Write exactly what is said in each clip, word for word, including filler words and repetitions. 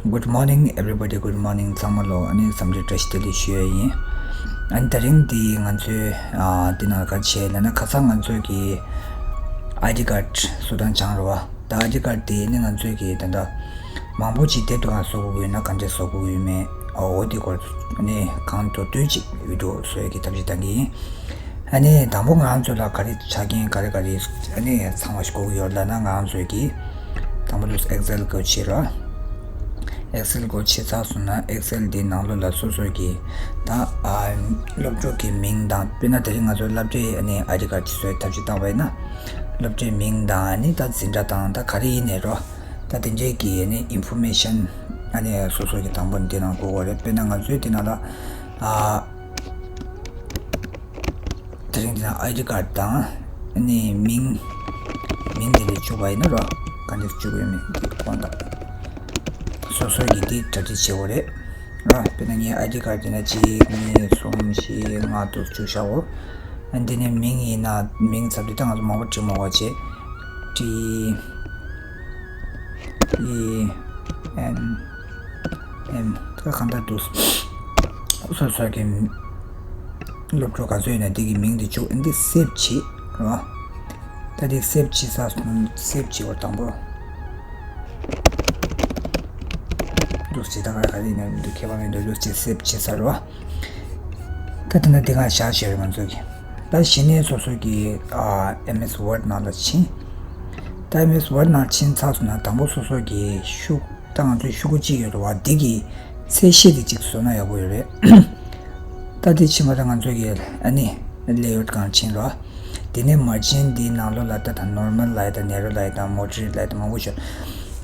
Good morning everybody, good morning. ཚང་མ་ལོ་ཨ་ནི་འཚམས་འདྲི་བཀྲ་ཤིས་བདེ་ལེགས་ཞུ་ཡ་ཡིན། ཨ་ནི་དེ་རིང་འདི་ང་ཚོའི་ཨ་འདི་ནང་ག་བྱས་ལབ་ན་ཁ་སང་ང་ཚོའི་གི་ཨའི་ཌི་ཀཱཌ་བཟོ་སྟངས་སྦྱངས་རེད་བ། ད་ཨའི་ཌི་ཀཱཌ་དེ་ནི་ང་ཚོའི་གི་ད་ལྟ་མང་པོ་ཅིག་དེབ་དེ་ག་བཟོ་དགོས་ཀྱི་ཡོད་ན་ག་འདྲས་བཟོ་དགོས་ཀྱི་ཡོད་མེད་ཨོ་དེ་སྐོར་ནི་གང་མདོར་བསྡུས་ཅིག་བི་ཌི་ཡོ་བཟོ་ཡ་གི་ཐབས་ཤེས་གཏང་གི་ཡིན། ཨ་ནི་དང་པོ་ང་རང་ཚོ་ལ་ག་རེ་ཆ་རྐྱེན་ག་རེ་ག་རེ་ཨ་ནི་ཚང་བ་ཞིག་དགོས་ཀྱི་ཡོད་ལབ་ན་ང་རང་ཚོའི་གི་དང་པོ་དུས་ཨེག་སེལ་སྒོ་ཕྱེ་རོགས། ཨེག་སེལ་སྒོ་ཕྱེ་ཚར་སོང་ན་ཨེག་སེལ་འདིའི་ནང་ལོགས་ལ་སོ་སོ་གི་ད་ཨ་སློབ་ཕྲུག་གི་མིང་དང་དཔེར་ན་དེ་རིང་ང་ཚོ་སློབ་གྲྭའི་ཨ་ནི་ཨའི་ཌི་ཀཱཌ་ཅིག་བཟོ་ཡའི་ཐབས་ཤེས་བཏང་བ་ཡིན་ན་སློབ་གྲྭའི་མིང་དང་ཨ་ནི་ད་འཛིན་གྲྭ་དང་ད་ག་རེ་ཡིན་ནའི་རོ། ད་དེ་འདྲའི་གི་ཨ་ནི་ཨིན་ཕོར་མེ་ཤན་ཨ་ནི་སོ་སོ་གི་དང་པོ་འདི་ནང་དགོས་ཀྱི་རེད། དཔེར་ན་ང་ཚོའི་འདི་ནང་ལ་ཨ། དེ་རིང་འདི་ན་ཨའི་ཌི་ཀཱཌ་དང་ཨ་ནི་མིང་། མིང་དེ་ལས་བཅུག་པ་ཡིན་ན་རོ། ག་འདྲས་བཅུག་ཡོད་མེད་དེ་དགོངས་དག་སོ་སོ་གིས་དེ་གྲ་སྒྲིག་བྱེད་དགོས་རེད་རོ། དཔེར་ན་ངའི་ཨའི་ཌི་ཀཱཌ་དེ་ན་གཅིག་གཉིས་གསུམ་བཞི་ལྔ་དུ་བཅུག་བཞག་གོ། ཨ་འདི་ནས་མིང་ཡིན་ན་མིང་ཚབ་དེ་ད་ང་ཚོ་མང་པོ་བྲིས་མ་དགོས་བྱས། ཊི་ཨི་ཨེན་ཨེམ་ད་གང་ལྟར་འདུག་སོ་སོ་གི་སློབ་ཕྲུག་ག་ཚོད་ཡིན་ན་དེ་གི་མིང་དེ་བཅུག་ཨ་འདི་སེབ་བྱེད་རོ། ད་དེ་སེབ་བྱེད་ས་སེབ་བྱེད་པར་དང་པོ་འདུག་སེ་ད་ག་རེ་ག་རེ་ཡིན་ན་མི་འདུག་ཁྱད་པར་མི་འདུག་འདུག་སེ་སེབ་བྱེད་ས་རོ། ད་དེ་ན་དེ་ག་བཞག་བཞག་རེད་ང་ཚོ་གི། ད་གཞི་ནས་སོ་སོ་གི་ཨ་ཨེམ་ཨེས་ཝརཌ་ནང་ལ་ཕྱིན། ད་ཨེམ་ཨེས་ཝརཌ་ནང་ཕྱིན་ཚར་སོང་ན་དང་པོ་སོ་སོ་གི་ཤུགས། ད་ང་ཚོའི་ཤོག་གུ་གཅིག་ཡོད་རེད་བ། འདི་གི་ཚད་གཞི་དེ་གཅིག་བཟོ་ན་ཡག་པོ་ཡོད་རེད། ད་དེ་ཕྱིན་པ་ད་ང་ཚོ་གི་ཨ་ནི་ལེ་ཡོཊ་སྒང་ཕྱིན་རོགས། དེ་ནས་མར་ཇིན་འདིའི་ནང་ལོགས་ལ་ད་ད་ནོར་མལ་ལབ་ཡ་ད་ནེ་རོ་ལབ་ཡ་ད་མོ་ཌེ་རེཊ་ལབ་ཡ་ད་མང་པོ་ཞིག་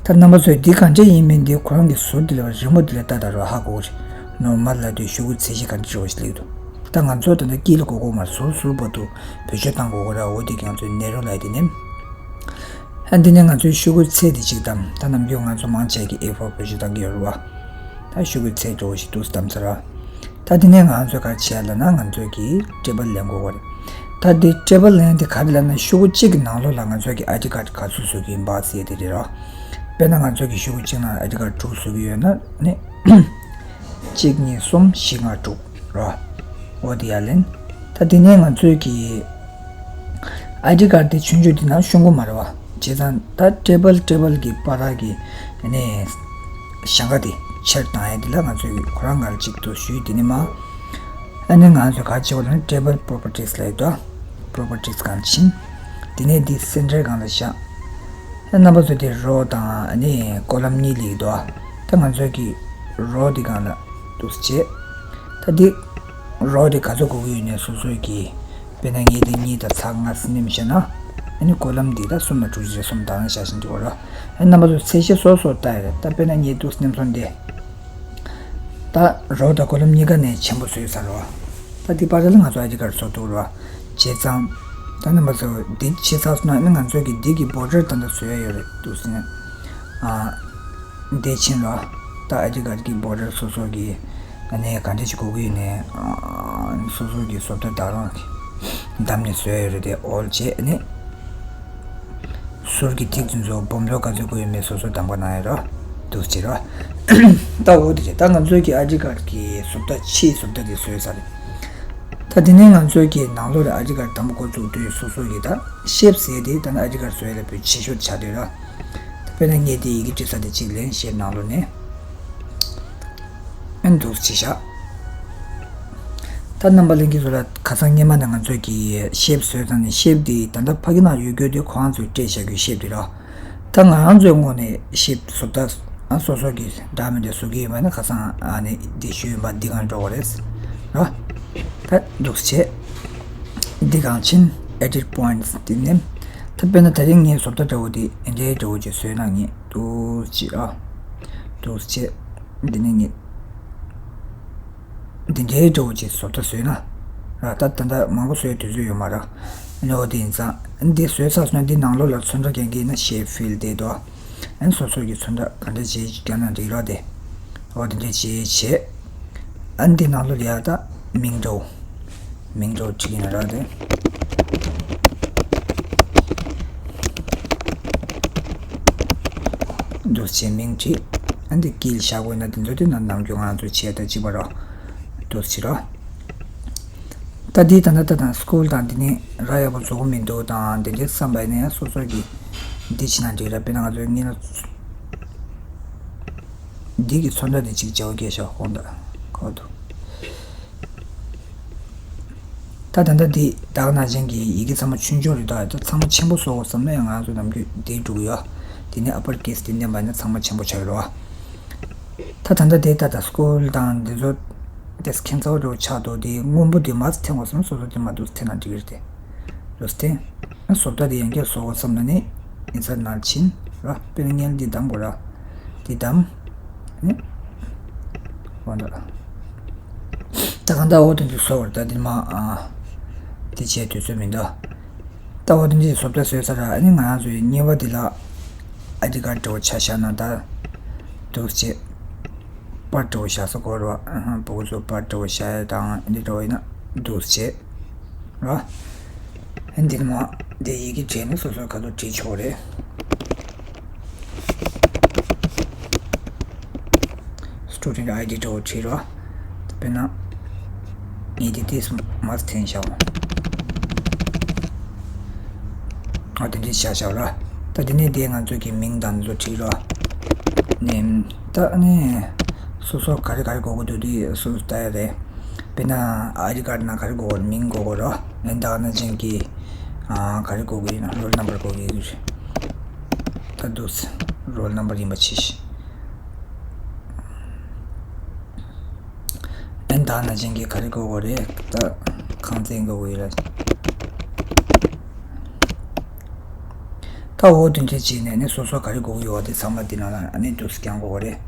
ད་རྣམ་པ་ཚོས་འདི་གང་འདྲ་ཡིན་མིན་འདི་ཁོ་རང་གི་ཟུར་འདི་ལ་རི་མོ་འདི་ལ་ལྟ་ད་རོགས་ཧ་གོ་གི་རེད། ནོར་མལ་ལབ་དུས་ཤོག་གུ་ཚད་གཞི་ག་འདྲ་འདྲ་བོ་ཞིག་སླེབས་འདུག་ད་ང་ཚོ་ད་ལྟ་དཀྱིལ་ལ་གོ་གོ་མར་ཟུར་ཟུར་བར་དུ་བེད་སྤྱོད་བཏང་དགོས་གོ་ར། འོ་དེ་གི་ང་ཚོའི་ནེ་རོ་ལབ་ཡ་དེ་ནི། ཨ་འདི་ནས་ང་ཚོའི་ཤོག་གུའི་ཚད་དེ་གཅིག་བདམས། ད་ནམ་རྒྱུན་ང་ཚོ་མང་ཆེ་གི་ཨེ་ཕོར་བེད་སྤྱོད་བཏང་གི་ཡོད་རེད་བ། ད་ཤོག་གུའི་ཚད་འགྲོ་བ་ཞིག་འདུག་བདམས་ཚར་བ། ད་འདི་ནས་ང་ཚོས་ག་རེ་བྱས་ལབ་ན་ང་ཚོས་ཀྱི་ཊེ་བལ་ལེན་དགོས་པ་རེད། ད་འདི་ཊེ་བལ་ལེན་དེ་ག་རེ་ལབ་ན་ཤོག་གུ་གཅིག་གི་ནང་ལོགས་ལ་ང་ཚོས་ཀྱི་ཨའི་ཌི་ཀཱཌ་ག་ཚོད་བཟོ་གི་ཡིན་པ་ཟེར་དེ་རེད་རོ། དཔེར་ན་ང་ཚོས་ཀྱི་ཤོག་གུ་གཅིག་ནང་ཨའི་ཌི་ཀཱཌ་དྲུག་བཟོ་གི་ཡོད་ན་ནི། གཅིག་གཉིས་གསུམ་བཞི་ལྔ་དྲུག་རོ། འོ་དེ་ཡར་ལེན། ད་དེ་ནས་ང་ཚོས་ཀྱི་ཨའི་ཌི་ཀཱཌ་དེ་ཆུང་ཆུང་དེ་ན་ཤོང་གི་མ་རེད་བ། བྱས་ཙང་ད་ཊེ་བལ་ཊེ་བལ་གྱི་བར་གྱི་ཨ་ནི་ཞེང་ཁ་དེ་ཆེར་བཏང་ཡས་དེ་ལ་ང་ཚོས་ཁོ་རང་སྒང་གཅིག་ཏུ་ཞུས། དེ་ནས་མ་ཨ་ནི་ང་ཚོས་ག་བྱེད་པ་ལ་ནི་ཊེ་བལ་པོ་རོ་པར་ཊིས་ལབ་ཡོད་དོ། པོ་རོ་པར་ཊིས་སྒང་ཕྱིན། དེ་ནས་འདི་སེན་ཊར་སྒང་ལ་བཞག་ཨ་རྣམ་པ་ཚོ་དེ་རོ་དང་ཨ་ནི་ཀོ་ལམ་གཉིས་ལེགས་འདུག་ད་ང་ཚོ་གི་རོ་དེ་སྒང་ལ་འདུག་སེ་བྱས། ད་འདི་རོ་དེ་ག་ཚོད་དགོས་ཀྱི་ཡོད་ནས་སོ་སོའི་གི་དཔེར་ན་ངས་དེ་གཉིས་དང་ཚེག་ལྔ་ཟིན་ནས་མི་བྱས་ན། ཨ་ནི་ཀོ་ལམ་འདི་ད་གསུམ་ལ་དྲུག་ཅུ་རེ་གསུམ་དང་ན་བཞག་བཞིན་འདུག་རོ། ཨ་རྣམ་པ་ཚོ་ཚད་གཞི་སོ་སོ་ལྟ་ཡ་རེད། ད་དཔེར་ན་ངས་འདུག་སེ་ནེམ་སོང་སྟེ། ད་རོ་དང་ཀོ་ལམ་གཉིས་ཀ་ནས་ཆེན་པོ་བཟོས་ཚར་རོ། ད་འདི་བར་ལ་ང་ཚོ་ཨའི་ཌི་ཀཱཌ་བཟོ་ཐུབ་རོ། བྱས་ཙང་། ད་རྣམ་པ་ཚོ་འདི་བྱས་ཚར་སོང་ན་ཨ་ནི་ང་ཚོ་གི་འདི་གི་བོར་ཌར་ད་ལྟ་བཟོ་ཡ་ཡོད་རེད་འདུག་སེ་ནས། ཨ། འདི་ཕྱིན་རོ། ད་ཨའི་ཌི་ཀཱཌ་གི་བོར་ཌར་སོ་སོ་གི་ཨ་ནི་ག་འདྲ་ཞིག་དགོས་ཀྱི་ཡོད་ནས། ཨ། སོ་སོ་གི་བཟོ་ལྟ་བདག་རང་གི་བདམས་ནས་བཟོས་ཡོད་རེད་དེ་ཨོལ་བྱས་ཨ་ནི། ཟུར་གྱི་ཐིག་ཚོན་ཚོ་སྦོམ་ཚོ་ག་ཚོད་དགོས་ཡོད་མེད་སོ་སོ་གདམ་ག་གནང་ཡོད་རོ། འདུག་སེ་བྱས་རོ། ད་འོ་དེ་རེད། ད་ང་ཚོའི་གི་ཨའི་ཌི་ཀཱཌ་གི་བཟོ་ལྟ་ཕྱིའི་བཟོ་ལྟ་དེ་བཟོས་ཚར་རེད། ད་དེ་ནས་ང་ཚོའི་གི་ནང་ལོགས་ལ་ཨའི་ཌི་ཀཱཌ་དང་པོ་འགོ་བཙུགས་དུས་སོ་སོ་གི་ད་ཤེབ་ཟེར་དེ་ད་ནི་ཨའི་ཌི་ཀཱཌ་བཟོ་ཡ་ལ་བེད་ཆེ་ཤོས་ཆགས་བསྡད་ར། ད་དཔེར་ན་ངས་དེ་ཡི་གེ་བྲིས་ས་དེ་གཅིག་ལེན། ཤེབ་ནང་ལོགས་ནས་ཨེན་འདུག་བྱས་བཞག་ད་རྣམ་པ་ལྷན་རྒྱས་ཚོ་ལ་ཁ་སང་སྔས་མ་ནས་ང་ཚོའི་གི་ཤེབ་བཟོས་ཙང་ནས་ཤེབ་དེ་ད་ལྟ་ཕ་གི་ནང་ཡོད་རྒྱུ་དེ་ཁོ་རང་ཚོས་སྤྲད་བཞག་རྒྱུའི་ཤེབ་དེ་ར། ད་ང་རང་ཚོའི་ངོས་ནས་ཤེབ་བཟོ་ལྟ་ཨ་སོ་སོ་གི་འདྲ་མི་འདྲ་བཟོ་གི་ཡོད་པ་ན་ཁ་སང་ཨ་ནི་འདི་ཞུས་ཡོད་པ་འདི་གང་འགྲོ་བ་རེད་ར། ད་འདུག་བྱས་འདི་གང་ཕྱིན་ཨེ་ཌིཊ་པོ་ཡིན་ཊི་འདི་ནས། ད་དཔེར་ན་དེ་རིང་ངས་བཟོ་ལྟ་འདྲ་བོ་འདི་འདྲའི་འདྲ་བོ་ཅིག་བཟོས་ན་ངས་འདུག་བྱས་ཨ་འདུག་བྱས་འདི་ནས་ངས། འདི་འདྲའི་འདྲ་བོ་ཅིག་བཟོ་ལྟ་བཟོས་ན། ར་ད་ད་ལྟ་མང་པོ་བཟོས་དུས་ཚོད་ཡོད་མ་ར། ཨ་ནི་འོ་དེ་ཡིན་ཙང་འདི་བཟོས་ཚར་སོང་ན་འདི་ནང་ལོགས་ལ་ཚོན་ཁྲ་རྒྱག་གི་ཡིན་ན་ཤེབ་ཕིལ་དེ་དོ། ཨ་ནི་སོ་སོ་གི་ཚོན་ཁྲ་ག་འདྲ་བྱེད་རྒྱག་ན་འགྲིག་ར་དེ། འོ་དེ་འདྲ་བྱེད་བྱེད། ཨ་ནི་འདི་ནང་ལོགས་ལ་ཡ་ད་མིང་འདྲ་བོ། མིང་འདྲ་བོ་བྲིས་ཡིན་ར་དེ། འདུག་བྱས་མིང་བྲིས། ཨ་འདི་ཀིལ་བཞག་དགོས་ན་དེ་ཚོ་དེ་ན་ནམ་རྒྱུན་ང་ཚོ་བྱས་ད་གཅིག་པ་རོ། འདུག་སེ་རོ། ད་འདི་ད་ལྟ་ད་དང་སྐུལ་དང་འདི་ནི་ར་ཡག་པོ་བཟོ་གི་མི་འདུག་དང་དེ་འདྲའི་བསམ་པ་ཡིན་ན་ཡང་སོ་སོ་གི་འདི་བྱེད་ན་འགྲིག་ར། དཔེར་ན་ང་ཚོའི་སྔོན་ལ་འདི་གི་ཚོན་ཁྲ་འདི་གཅིག་བྱའོ་སྐད་ཤོག་ཁོང་ད་ཁོ་འདུག་ད་ད་ལྟ་འདི་ད་ག་ནང་བཞིན་གྱི་ཡི་གེ་ཚང་མ་ཆུང་ཆུང་རེད། ད་ད་ཚང་མ་ཆེན་པོ་བཟོ་དགོས་བསམ་ན་ཡང་ང་ཚོ་ནམ་རྒྱུན་འདི་འགྲོ་གི་ཡོད། དེ་ནས་ཨ་པར་ཀེས་དེ་མནན་པ་ཡིན་ན་ཚང་མ་ཆེན་པོ་ཆགས་ཀྱི་རེད་བ། ད་ད་ལྟ་དེ་ད་ད་སྐུལ་དང་འདི་ཚོ་དེ་ཁྱད་མཚར་པོ་འདྲ་པོ་ཆགས་འདུག་དེ་སྔོན་པོ་དེ་མར་འཐེན་དགོས་བསམ་སོ་སོ་དེ་མར་འདུག་འཐེན་ན་འགྲིག་གི་རེད་དེ། འདུག་འཐེན། བཟོ་ལྟ་དེ་ཡང་བསྐྱར་བཟོ་དགོས་བསམ་ན་ནི་ཨིན་སར་ནང་ཕྱིན་ར། དཔེར་ན་སྔོན་འདི་བདམས་དགོས་ར། འདི་བདམས། ནི། འོ་འདྲ། ད་གང་ལྟར་འོ་དེ་འདི་བཟོ་བར་ད་འདི་མ། ཨ། དེ་བྱས་དུས་ཚོད་མི་འདུག་ད་འོ་དེ་འདི་བཟོ་ལྟ་བཟོས་ཚར་ར། ཨ་ནི་ང་རང་ཚོའི་གཉིས་པ་འདི་ལ་ཨའི་ཌི་ཀར་འདྲ་པོ་ཆ་བཞག་ན་ད། འདུག་སེ་བྱས། པར་འདྲ་པོ་བཞག་ས་དགོས་ར་བ། ཨ་ཧ། ཕྲུ་གུ་ཚོ་པར་འདྲ་པོ་བཞག་ཡ་དང་འདི་འདྲ་པོ་ཡིན་ན་འདུག་སེ་བྱས། ར། ཨ་འདི་མ། འདི་ཡི་གེ་བྲིས་ནས་སོ་སོའི་ཁ་ཐུག་བྲིས་ཆོག་རེད། སི་ཊུ་ཌེན་ཊི་ཨའི་ཌི་འདྲ་པོ་བྲིས་ར། དཔེར་ན། ངས་འདི་ཏིས་མར་འཐེན་བཞག་ཨ་དེ་འདྲས་བཞག་བཞག་ར། ད་འདི་ནས་འདི་ང་ཚོ་གི་མིང་དང་འདི་ཚོ་བྲིས་ར། ནས་ད་ནས་སོ་སོ་ག་རེ་ག་རེ་དགོས་ཀྱི་འདུག་དེ་སོ་སོ་ལྟ་ཡ་རེད། དཔེར་ན་ཨའི་ཌི་ཀར་ནང་ག་རེ་དགོས་ཀྱི་རེད། མིང་དགོས་ཀྱི་རེད། ཨ་ནི་ད་ག་ནང་བཞིན་གྱི་ཨ་ག་རེ་དགོས་ཀྱི་ཡིན་ན་རོལ་ནམ་བར་དགོས་ཀྱི་ཡོད་རེད། ད་འདུག་སེ་རོལ་ནམ་བར་ཡིན་པ་ཆེ་ཤོས། ཨ་ནི་ད་ག་ནང་བཞིན་གྱི་ག་རེ་དགོས་ཀྱི་རེད། ད་ཁང་ཚན་དགོས་ཀྱི་ཡོད་རེད། ད་འོ་དེ་འདྲས་བྱས་ནས་ནི་སོ་སོ་ག་རེ་དགོས་ཀྱི་ཡོད་པ་དེ་ཚང་མ་དེ་ནང་ལ་ཨ་ནི་འདུག་སེ་བཀང་དགོས་ཀྱི་རེད།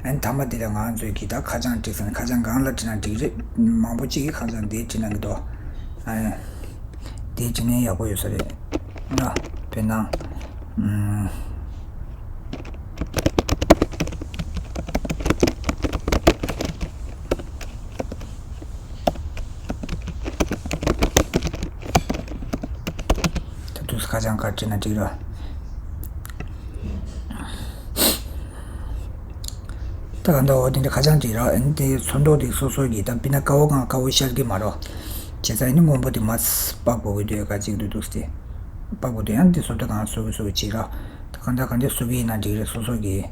ཨ་ནི་མཐའ་མ་དེ་ལ་ང་ཚོས་ཀྱིས་ད་ཁ་བྱང་བྲིས་ས་ནི་ཁ་བྱང་གང་ལ་བྲིས་ན་འགྲིག་རེད། མང་པོ་གཅིག་གིས་ཁ་བྱང་དེ་བྲིས་ན་གི་འདུག་ཨ་ནི་དེ་བྲིས་ན་ཡག་པོ་ཡོད་ས་རེད། ཨ་དཔེར་ན། ཨུམ། ད་དུས་ཁ་བྱང་ག་བྲིས་ན་འགྲིག་ར། ད་ག་འདྲ་འོ་དེ་འདྲ་ཁ་བྱང་བྲིས་ར། ཨ་ནི་དེ་ཚོན་མདོག་དེ་སོ་སོ་གི་ད་དཔེར་ན་དཀར་པོ་གང་དཀར་པོ་ཤར་གི་མ་རོ། བྱས་ཙང་ཨ་ནི་སྔོན་པོ་དེ་མར་ཕབ་དགོས་ཀྱི་འདུག་ག་ཅིག་འདུག་འདུག་སྟེ། ཕབ་དགོས་འདུག་ཡང་དེ་བཟོ་ལྟ་གང་བཟོ་གི་བཟོ་གི་བྱེད་ར། ད་ག་འདྲ་ག་འདྲ་བཟོ་གི་ཡིན་ན་འགྲིག་རེད་སོ་སོ་གི།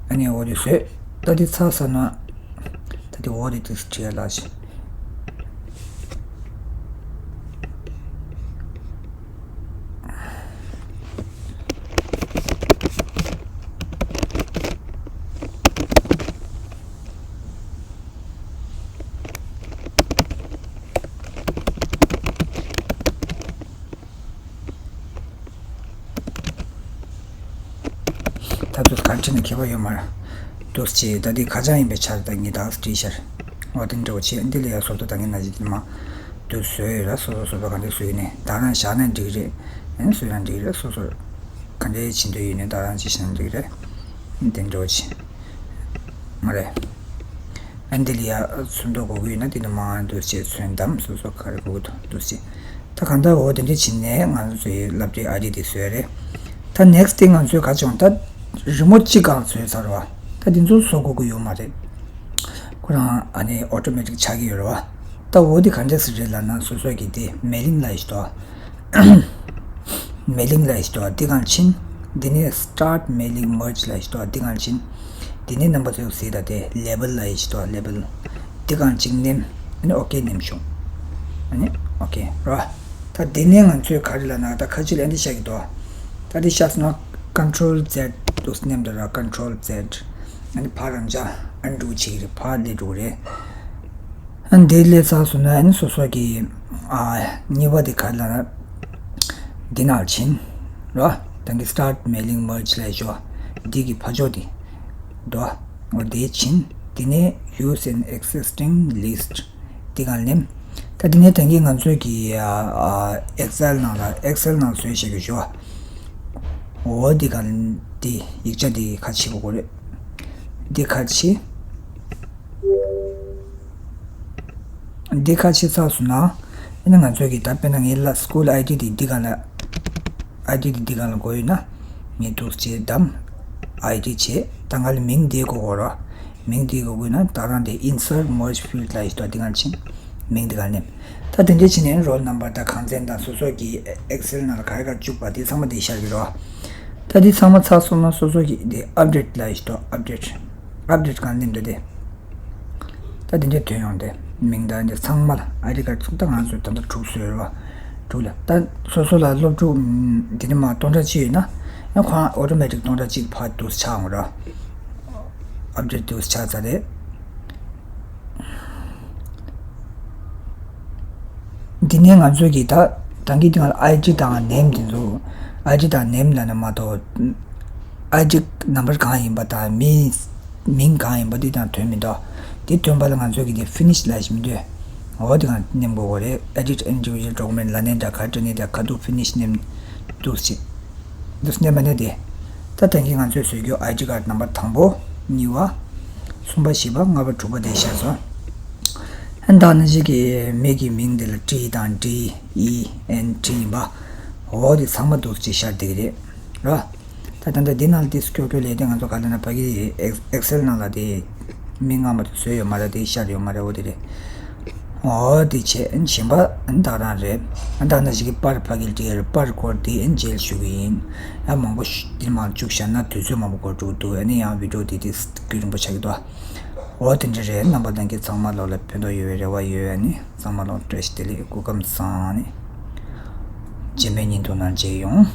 ཨ་ནི་འོ་དེ་བཟོས། ད་དེ་ཚར་ཚར་ན། ད་དེ་འོ་དེ་དུས་བྲིས་ཡ་ལ་ཞིག་ད་དུས་ག་འདྲ་ན་ཁྱད་པར་ཡོད་མ་རེད། འདུག་སེ་ད་དེ་ཁ་བྱང་ཡིན་པའི་ཆར་ད་ངས་ད་བྲིས་ཤར། འོ་དེ་འདྲ་བོ་བྱས་འདི་ལ་ཡ་བཟོ་ལྟ་ད་ངས་ན་ཅི་དེ་མ། འདུག་བཟོས་ཡོད་ར། སོ་སོ་བཟོ་ལྟ་ག་འདྲ་བཟོས་ཡོད་ནས་ད་རང་བཞག་ན་འགྲིག་རེད། ཨན་བཟོས་ན་འགྲིག་རེད། སོ་སོ་ག་འདྲའི་བྱེད་འདོད་ཡོད་ནས་ད་རང་ཅི་བྱས་ན་འགྲིག་རེད། དེ་འདྲ་བོ་བྱས། མ་རེད། ཨ་འདི་ལ་ཡ་ཚོན་མདོག་དགོས་ཀྱི་ཡོད་ན་དེ་ནི་མང་འདུག་ཅེས་ཚོན་དམ་སོ་སོ་ག་རེ་དགོས་ཀྱི་འདུག་ཅེས། ད་གང་ལྟར་འོ་དེ་འདྲ་བྱས་ནས་ང་ཚོ་ཚོའི་སློབ་གྲྭའི་ཨའི་ཌི་དེ་བཟོས་རེད། ད་next དེ་ང་ཚོས་ག་བྱུང་ད་རི་མོ་གཅིག་གང་བཟོས་ཚར་བ། ད་དེ་ཚོ་བཟོ་དགོས་ཀྱི་ཡོད་མ་རེད། ཁོ་རང་ཨ་ནི་automatic ཆགས་ཀྱི་ཡོད་རེད་བ། ད་འོ་དེ་ག་འདྲ་ཞིག་རེད་ལབ་ན་སོ་སོ་གི་དེ་mailing ལབ་ཡ་ཞིག་འདུག་མེ་ལིང་ལ་ཡི་ཤི་དོ་འདི་གང་ཕྱིན། འདི་ནས་start mailing merge ལ་ཡི་ཤི་དོ་འདི་གང་ཕྱིན། འདི་ནས་རྣམ་པ་ཚོས་གཟིགས་ད་དེ་label ལ་ཡི་ཤི་དོ་label འདི་གང་གཅིག་ནེམ། ཨ་ནི་ཨོ་ཀེ་ནེམ་བྱུང་། ཨ་ནི་ཨོ་ཀེ་ར། ད་འདི་ནས་ང་ཚོས་ག་རེ་ལ་ན་ད་ཁ་ཆེ་ལ་འདི་བཞག་གི་དོ། ད་འདི་བཞག་སོང་ན་control Z འདུག་ནེམ་དོ་ར་control Z ཨ་ནི་ཕར་རང་འཇགས་ཨན་ཌུ་བྱེད་ཀྱི་རེད་ཕར་སླེབས་འགྲོ་གི་རེད། ཨ་འདི་སླེབས་ཚར་སོང་ན་ཨ་ནི་སོ་སོ་གི་ཨ་གཉིས་པ་དེ་ག་རེ་ལབ་ན། འདི་ནང་ཕྱིན། ར། ད་གི་start mailing merge ལས་ཞོ། འདི་གི་ཕ་ཕྱོགས་དེ། འདུག་འོ་དེ་ཕྱིན། དེ་ནས་use an existing list འདི་གང་ལེམ། ད་དེ་ནས་ད་གི་ང་ཚོས་གི་ཨ་ཨ་Excel ནང་ལ་Excel ནང་བཟོས་བྱེད་གི་ཞོ། འོ་འདི་གང་འདི་ཡིག་ཆ་འདི་ཁ་ཕྱེ་དགོས་རེད། འདི་ཁ་ཕྱེ། འདི་ཁ་ཕྱེ་ཚར་སོང་ན། ཨ་ནི་ང་ཚོས་ཀྱི་ད་དཔེར་ན་ངའི་ལ་school ID འདི་འདི་ག་ལ། ID འདི་འདི་ག་ལ་དགོས་ཡོད་ན། ངས་འདུག་སེ་བདམས། ID བྱས། ད་ང་ལ་མིང་འདི་དགོས་གོ་རོ། མིང་འདི་དགོས་དགོས་ན་ད་རང་དེ་insert merge field ལ་ཡིས་ཏོ་འདི་གང་ཕྱིན། མིང་འདི་གང་ནེམ། ད་དེ་འདྲ་ཕྱིན་ནས་roll number དང་གང་ཚན་དང་སོ་སོ་གི་Excel ནང་ལ་ག་རེ་ག་བཅུག་པ་དེ་ཚང་མ་དེ་ཤར་གི་རོ། ད་དེ་ཚང་མ་ཚར་སོང་ན་སོ་སོ་གི་དེ་update ལ་ཡིས་ཏོ་update update གང་ནེམ་དེ་དེ། ད་དེ་འདྲ་ཐོན་ཡོང་དེ། མིང་དང་འདི་ཚང་མ་ལ་ID card ཚུགས་ད་ང་ཚོས་ད་ལྟ་དྲུག་བཟོས་རོ། དྲུག་ལ་ད་སོ་སོ་ལ་སློབ་ཕྲུག་འདི་ནི་མ་སྟོང་ཕྲག་གཅིག་ཡོད་ན་ཡང་ཁོ་རང་automatic སྟོང་ཕྲག་གཅིག་ཕར་འདུག་ཆགས་འོང་རོ། update འདུག་ཆགས་ཚར་རེད། འདི་ནས་ང་ཚོས་ཀྱི་ད་ད་གིན་དེ་ང་ལ་ID དང་name དེ་ཚོ། ID དང་name ལ་ནི་མ་གཏོགས་ID number གང་ཡིན་པ་དང་མིའི་མིང་གང་ཡིན་པ་དེ་དང་དོན་མི་འདུག་དེ་དོན་པ་ལ་ང་ཚོས་ཀྱི་དེ་finish ལ་ཞིག་མི་འདུག་འོ་དེ་གང་ནེམ་དགོས་གོ་རེད། Edit individual document ལ་ནས་འདྲ་ག་དྲི་ནས་འདྲ་ག་འདུག finish ནེམ་འདུག་ཅེས། འདུག་ནེམ་པ་ནས་དེ། ད་ད་གིན་ང་ཚོས་བཟོས་རྒྱུ་ID card number དང་པོ། གཉིས་པ། གསུམ་པ། བཞི་པ། ལྔ་པ། དྲུག་པ་དེ་ཤར་སོང་། ཨན་ད་ནི་ཞིག་གི་མི་གི་མིང་དེ་ལ་T དང་D E N T ཡིན་པ། འོ་དེ་ཚང་མ་འདུག་ཅེས་ཤར་བསྡད་ཀྱི་རེད། ར། ད་ད་ལྟ་འདི་ནང་ལ་དེ་སྐྱོ་སྐྱོ་ལས་དེ་ང་ཚོ་ག་ལ་ན་ཕ་གི་Excel ནང་ལ་དེ་མི་སྔ་མ་དེ་བཟོས་ཡོད་མ་རེད། དེ་ཤར་ཡོད་མ་རེད། འོ་དེ་རེད། འོ་དེ་བྱས་ཨན་གཞན་པ་ཨན་ད་རང་རེད། ཨན་ད་ན་ཞིག་གི་པར་ཕ་གི་དེ་པར་སྐོར་དེ་ཨན་མཇལ་ཞུ་གི་ཡིན། ཡང་མང་པོ་ཞིག་དེ་མང་བཅུག་བཞག་ན་དུས་ཚོད་མང་པོ་འགོར་འགྲོ་གི་འདུག་ཨ་ནི་ཡང་video དེ་དེ་རྒྱུན་རིང་པོ་ཆགས་ཀྱི་འདུག་འོ་དེ་འདྲ་རེད། རྣམ་པ་ལྷན་རྒྱས་ཚང་མ་ལོ་ལ་ཕན་ཐོགས་ཡོད་པའི་རེ་བ་ཡོད། ཨ་ནི་ཚང་མ་ལོ་བཀྲ་ཤིས་བདེ་ལེགས། སྐུ་ཁམས་བཟང་། ཨ་ནི་རྗེས་མའི་བརྙན་ཐུང་ནང་མཇལ་ཡོང་།